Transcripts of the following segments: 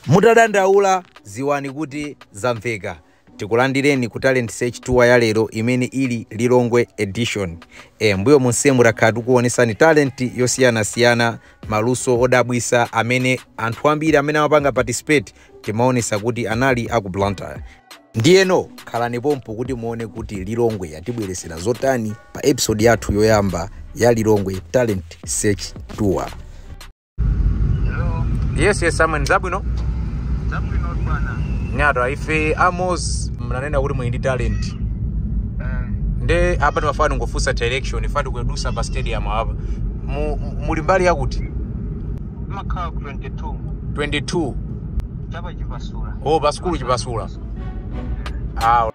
Mutadandaula ziwani kuti zamveka. Tikulandireni ku Talent Search Tour ya lero imene ili Lilongwe edition. Mbuyo monsemu takhala tikuonesani talent yosiyanasiyana, maluso odabwisa amene anthu ambiri amene amapanga participate timaonesa kuti anali aku Blantyre. Ndiyeno khalani pompo kuti muone kuti Lilongwe yatibweresera zotani pa episode yathu yoyamba ya Lilongwe Talent Search Tour. Hello. Yes, Samuel, zabwino? Zabwino bwana. Nyato ife Amos mnanena kuti muli ndi talent. Nde apa timafana ngofunsa direction ifati kudusa pa stadium apa. Muli mbali yakuti? Makhala ku 22. 22. Chapa Chipasula. Oh, pa skulu Chipasula. Ah.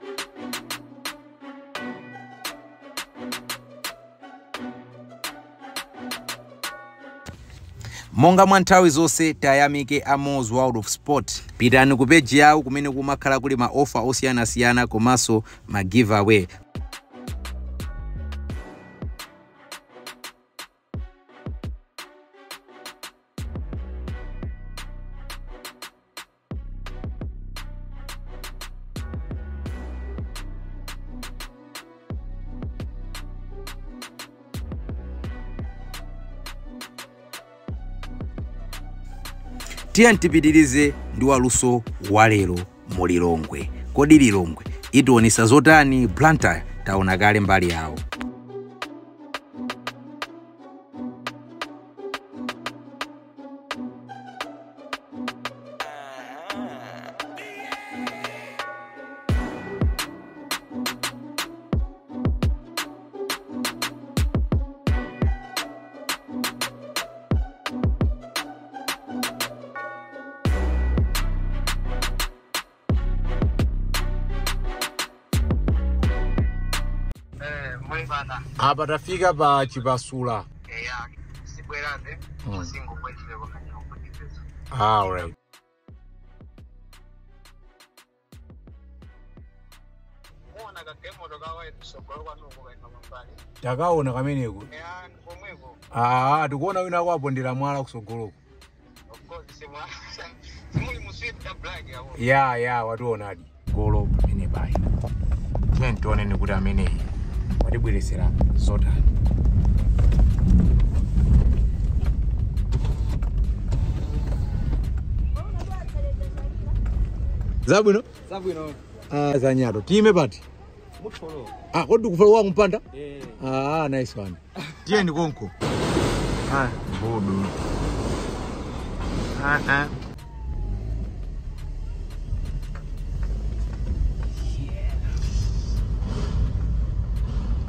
Monga mwa nthawi zonse tayamike Amos World of Sport. Pitani ku page yawo kumene kumakhala kuli ma offer osiyanasiyana komanso ma giveaway. Tiye tipitirize ndi waluso walero mu Lilongwe. Kodi Lilongwe itionesa zotani? Blantyre taona kale mbali yawo. Bana. Apa tafika pa Chipasula. Yeah, sibwerabe. Musingo kwetile wakati wakutipeza. All right. Muona kakemo tokawa tusogolo kwa nuko kaina mambali. Takaona kameneko. Yeah, ndikomweko. Ah, tikuona wina kwapo ndila mwala kusogoloko. Of course simwa. Simuli muswit da black yawo. Yeah, watuonadi. Golo pamene bai. Tiye tioneni kuti ameneyi watibweresera zotani. Zabwino? Zabwino. Ah, zanyato. Time pati? Mutolo. Ah, kodi kufalo wangu mpanda? Eh. Ah, nice one. Tiye ndi konko. Ah, bodu. Ah, ah.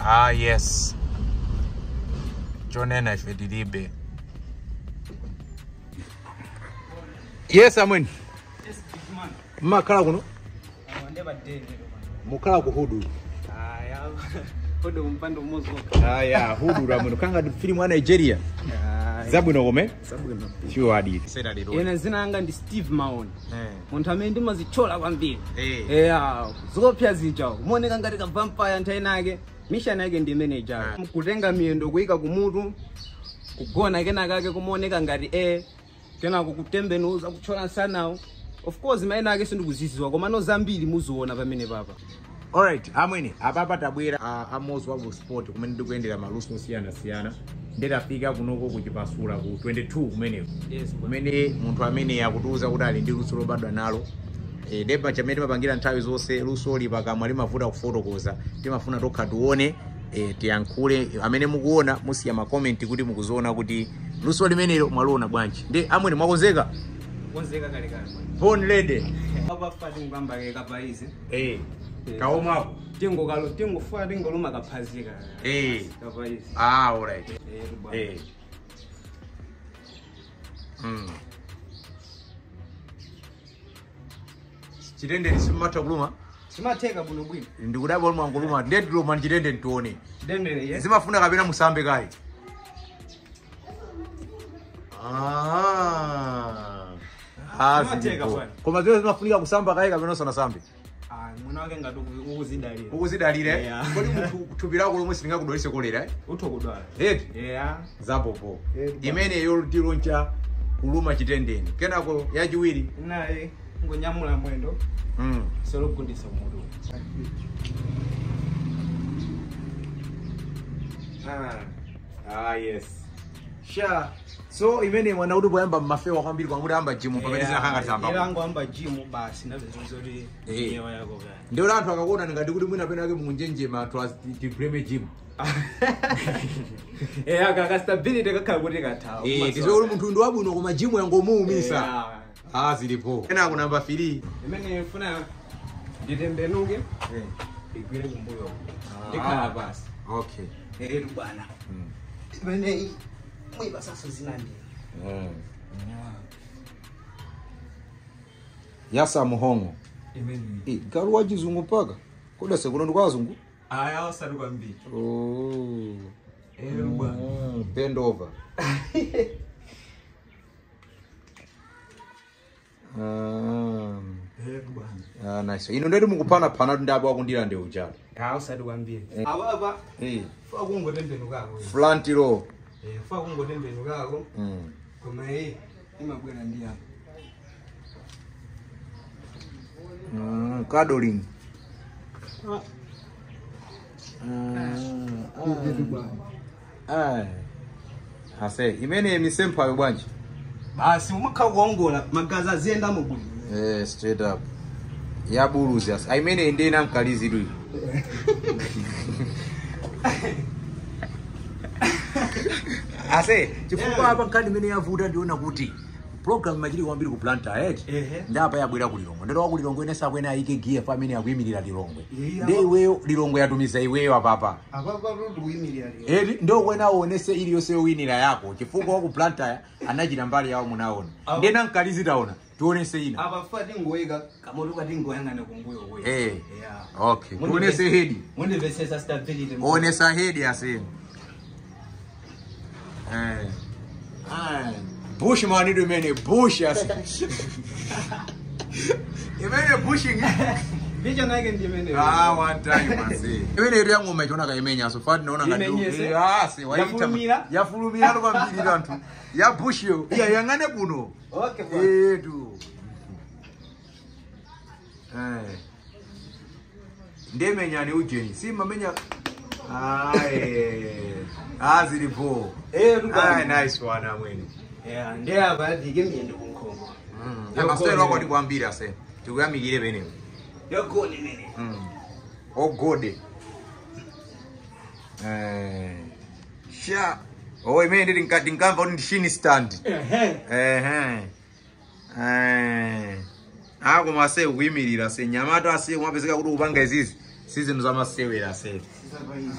Ah, yes. Chonena ife tilibe. Yes, Amweni. Yes, big man. Mmakhala kuno? Ndeba dele. Mukhala ku hudu. Ah, ya. Hudu mpando muzo. Ah, ya, hudu ramwe. Kanga filimu ya Nigeria. Ah. Zabwino kome? Zabwino. Sure adi. Ena zina anga ndi Steve Maoni. Munthu amene ndimazichola kwambiri. Eh. Zopya zija. Umaoneka ngati ka vampire nthawi Mission yake ndi manager. Kutenga miyendo kuyika kumutu, kugona kenakake kumaoneka ngati kenako kutembenuza kuchola nsanawo. Of course maina ake sindikuziziwa koma no zambiri muziona pamene papa. Alright, amwene apapa tabwera Amos World of Sport kumene ndikuyendera maluso osiyana-siyana. Ndetafika kunoko ku Chipasula ku 22 kumeneko. Yes, kumene munthu amene akutiuza kuti ali ndi luso lobadwa nalo. Deba chamene timapangira nthawi zonse luso lipakamwa limavuta kufotokoza. Timafuna tokha tione, tiyankhule. Amene mukuona musiya ma comment kuti mukuziona kuti luso limenelo mwaliona bwanji. Ndi amwene mwakonzeka? Konzeka kale kale. Born ready. Apa fati ngamba ke kapaize. Kaomapo. Tingo kalo tingo fa tingo luma kaphazika. Kapaize. Ah, all right. Chitende simatha kuluma? Simatheka buno bwino. Ndikudabwa oluma nkuluma. Ndeduluma chitende ntione. Chitende ye. Zimafuna kapena musambe kayi. Ah. Ah, simatheka bwana. Koma zile zimafunika kusamba kayi kapena usanasambe. Ah, mwana wake ngati ukuzidalira. Ukuzidalira? Kodi munthu thupi lako lomwe silingakudwalitse kolera? Utho kudwala. Eti? Yeah. Zapopo. Imene yo tiloncha Kuluma chitendeni. Kenako yachiwiri. Naye ngonyamula mwendo. Solo kugundisa mutu. Ah yes. Sha. So imene mwana kuti poyamba mmafewa kwambiri kwakuti amba gym pamene zinakanga zamba. Ilango amba gym basi ndabezozoti yewa yako kani. Ndio anthu akakuona ngati kuti mwina pena yake munjenjema anthu tiblame gym. Aka stability kakhala kuti kathawa. Tizo kuti munthu ndi wabwino koma gym yangomuumisa. Zilipo. Kenako namba 3. Imene funa nditembenuke. Igwire kumbuyo. Ndikhala basi. Okay. Eretu bwana. Imene mwiba saso zinandi. Yasa muhongo. Imene. Galu wa chizungu mpaka. Koda sekuno ndi kwa azungu? Aya osati kwambiri. Oh. Eretu bwana. Bend over. Eretu bwana. Nice. Ino ndetu mukupana pana ndi apo akundira ndi ujalo. Osati kwambiri. Apa fa kungotembenukako. Front row. Fa kungotembenukako. Koma imabwera ndi apa. Cuddling. Ase imene misempa bwanji. Basi umakha kuongola magazi aziyenda mubwino. Straight up. Ya buluzi ase. Imene ndi nankalizi du. Ase chifukwa apa nkhani imene yavuta ndiona kuti program machiri kwambiri ku planta eh. Ndapa yabwera ku Lilongwe. Ndero ku Lilongwe ine sakwena ayike gear family akuyimirira Lilongwe. Ndi iweyo Lilongwe yatumiza iweyo apapa. Apapa kuyimirira Lilongwe. Ndo kwena aonese iliyonse yowinira yako. Chifukwa ku planta anachita mbali yawo munaona. Ndena nkalizi taona. Tuonese ina. Apa fa tingoyika kamoto katingoyang'ana kumbuyo kwe. Yeah. Okay. Tuonese head. Mundivesesa stability. Onesa head ase. Bush man do many bush as. Imene bushing. Bicha nake ndi imene. One time ase. Imene iri yangu mechona kaimenya so far naona ngati. Se waita. Yafulumira kwambiri anthu. Ya bush yo. Iya yang'ane kuno. Okay. Tu. Ndemenya ni ujeni. Si mamenya. Zilipo. Nice one amweni. Ndiye apa ndike miyendo kunkhongo. Masitayilo ako ndikuambira ase. Tikuyamikire penepo. Yogone mene. Ogode. Sha. Imene nditi ndinkamva kuti ndi shini stand. Ako mase ukuyimirira se nyamata ase kumapezeka kuti upanga izizi. Sizinthu zamasewera ase.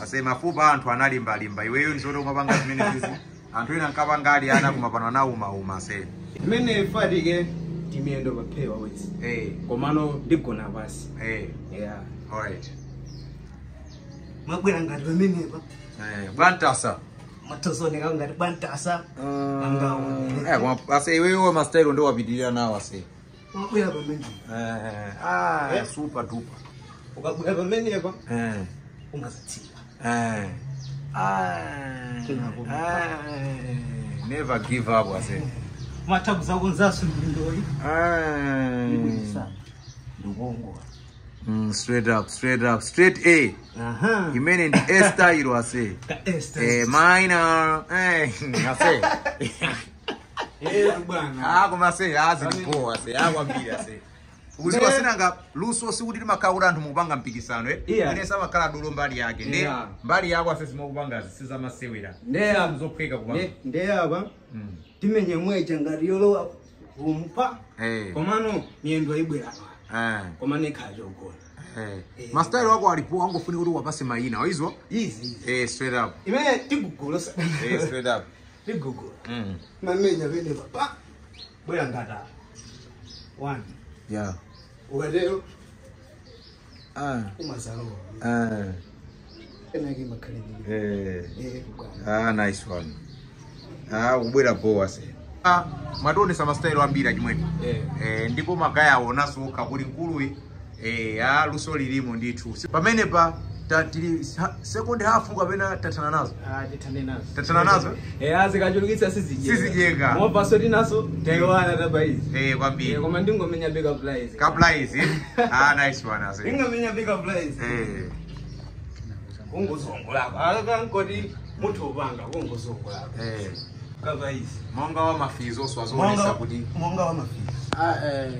Ase mafupa anthu analimbalimba. Iweyo ndizoti umapanga zimene zizi. Anthu ena nkapanga ali ana kumapano anauma se. Imene fatike timiyendo paphewa wezi. Komano ndigona pasi. Yeah. Alright. Mwabwera ngati pamenepa. Bwantasa. Matozoneka ngati bwantasa. Angaone. Koma ase iweyo masitayilo ndo wapitirira nawo ase. Mwabwera pamenepa. Super duper. Ukabwera pamenepa. Umazatsika. Never give up ase. Mathabu zakonzaso ndindoyi. Ndikuongola. Straight up, straight up, straight A. Imene ndi A style ase. A minor. Ase. Bwana. Koma ase, zilipo ase, kwambiri ase. Uziwa sinanga luso sikuti timakhala kuti anthu mukupanga mpikisano Ine samakhala dolo mbali yake. Ndi mbali yako ase simukupanga sizamasewera. Ndiye kupanga. Ndiye apa. Timenye mweja ngati yolowa kumpa. Komano miyendo ibwera apa. Koma nekhala chogona. Masitayilo wako alipo angofuni kuti uwapase mayina waizwa? Easy. Straight up. Imene tigugulo. Straight up. Tigugulo. Mamenya pene pa. Bwera ngati apa. 1. Yeah. Ukatero. Umazalowa. Enake makhalidwe. Nice one. Ubwera powa se. Mwationesa masitayilo ambiri achimwene. Ndipo magaya awonaso okha kuti nkuluyi luso lilimo ndithu. Pamenepa Tili second half kapena tathana nazo? Ah, tithane nazo. Tathana nazo? Eh, azikachulukitsa sizidyeka. Sizidyeka. Movaso tinaso taiwana tabaizi. Eh, kwambiri. Eh, koma ndingomenya big up lies. Kaplaizi. Ah, nice one ase. Ndingomenya big up lies. Eh. Kungozongolako. Akankoti muthu upanga kungozongolako. Eh. Kabaizi. Monga wa mafizo so azoonesa kuti monga wa mafizo. Ah, eh.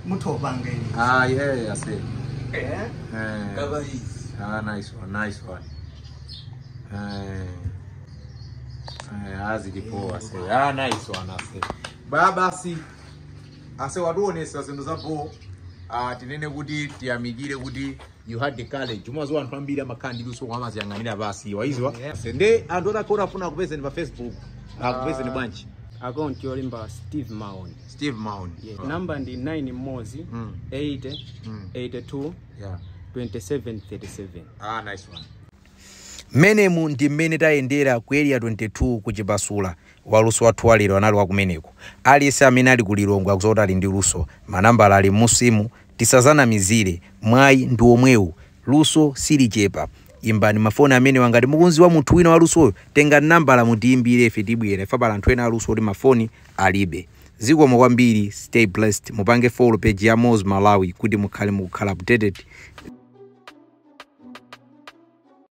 Muthu upanga ini. Ah, yeah, ase. Eh. Eh. Kabaizi. Ah, nice one, nice one. Eh. Eh, azilipoa ase. Ah, nice one ase. Baba si ase watuonesa zinthu zapo. Ah, tinene kuti tiyamikire kuti you had the courage. Umazowa anthu ambiri amakhala ndi luso koma amaziyang'anira pasi waizwa. Yeah. Nde anthu otakhala afuna akupezeni pa Facebook. Akupezeni bwanji? Account yolimba Steve Maon. Steve Maon. Yeah. Number ndi 9 mozi 80 82 Yeah. 27 37. Ah, nice one. Mmenemu ndi mmene tayendera ku Area 22 ku Chipasula. Waluso wathu walero anali wakumeneko. Aliyense amene ali ku Lilongwe akudziwa kuti ali ndi luso. Manambala ali musimu, tisazanamizire. Mwayi ndi omwewu. Luso silichepa. Imbani mafoni amene wangati mukunziwa munthu wina walusoyo, tengani nambala mutiyimbire ife tibwera. Ife pala anthu ena aluso kuti mafoni alibe. Zikomo kwambiri, stay blessed. Mupange follow page ya Moz Malawi kuti mukhale mukukhala updated.